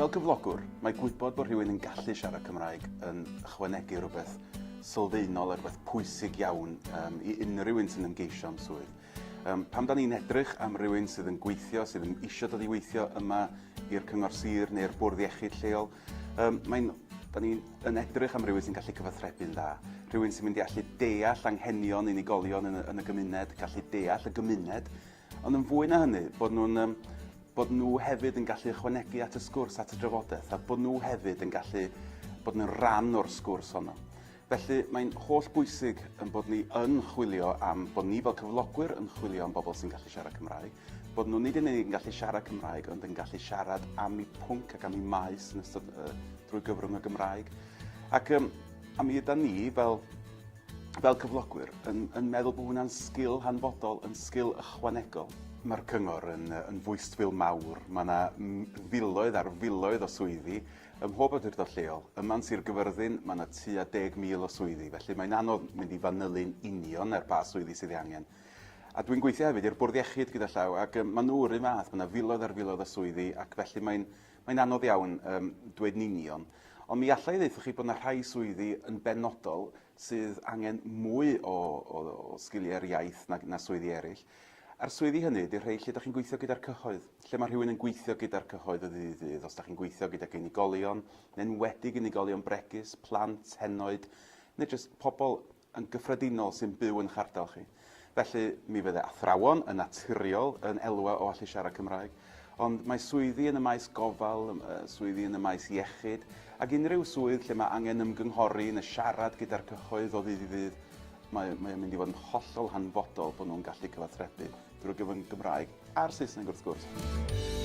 Fel cyflogwr, mae gwybod bod rhywun yn gallu siarad Cymraeg yn ychwanegu rhywbeth sylfaenol a rhywbeth pwysig iawn um, i unrhyw un sy'n ymgeisio am swydd. Um, pam da ni'n edrych am rywun sydd yn gweithio, sydd yn eisiau dod i weithio yma i'r cyngor sir neu'r bwrdd iechyd lleol, um, mae'n da ni'n yn edrych am rywun sy'n gallu cyfathrebu'n dda, rhywun sy'n mynd i allu deall anghenion unigolion yn y, yn y gymuned, gallu deall y gymuned, Ond yn fwy na hynny, bod nhw'n um, bod nhw hefyd yn gallu ychwanegu at y sgwrs, at y drafodaeth, a bod nhw hefyd yn gallu bod yn rhan o'r sgwrs honno. Felly mae'n holl bwysig yn bod ni yn chwilio am, bod ni fel cyflogwyr yn chwilio am bobl sy'n gallu siarad Cymraeg, bod nhw nid yn unig yn gallu siarad Cymraeg, ond yn gallu siarad am eu pwnc ac am eu maes yn ystod uh, drwy gyfrwng y Gymraeg. Ac um, a mi yda ni fel fel cyflogwyr, yn, yn meddwl bod hwnna'n sgil hanfodol, yn sgil ychwanegol. Mae'r cyngor yn, yn fwystfil mawr. Mae yna filoedd ar filoedd o swyddi ym mhob awdurdod lleol. Yma yn Sir Gyfyrddin, mae yna tua 10,000 o swyddi, felly mae'n anodd mynd i fanylu'n union ar ba swyddi sydd ei angen. A dwi'n gweithio hefyd i'r Bwrdd Iechyd gyda llaw, ac maen nhw yr un fath, mae yna filoedd ar filoedd o swyddi, ac felly mae'n Mae'n anodd iawn um, dweud yn union, ond mi allai ddeuthoch chi bod yna rhai swyddi yn benodol sydd angen mwy o, o, o sgiliau'r iaith na, na swyddi eraill. A'r swyddi hynny ydy'r rhai lle ydych chi'n gweithio gyda'r cyhoedd, lle mae rhywun yn gweithio gyda'r cyhoedd o ddydd i ddydd, os ydych chi'n gweithio gydag unigolion, neu'n enwedig unigolion bregus, plant, henoed, neu jyst pobl yn gyffredinol sy'n byw yn 'ych ardal chi. Felly, mi fydde athrawon yn naturiol yn elwa o allu siarad Cymraeg, ond mae swyddi yn y maes gofal, swyddi yn y maes iechyd, ac unrhyw swydd lle mae angen ymgynghori neu siarad gyda'r cyhoedd o ddydd i ddydd, mae, mae o'n mynd i fod yn hollol hanfodol bod nhw'n gallu cyfathrebu drwy gyfrwng Gymraeg a'r Saesneg wrth gwrs.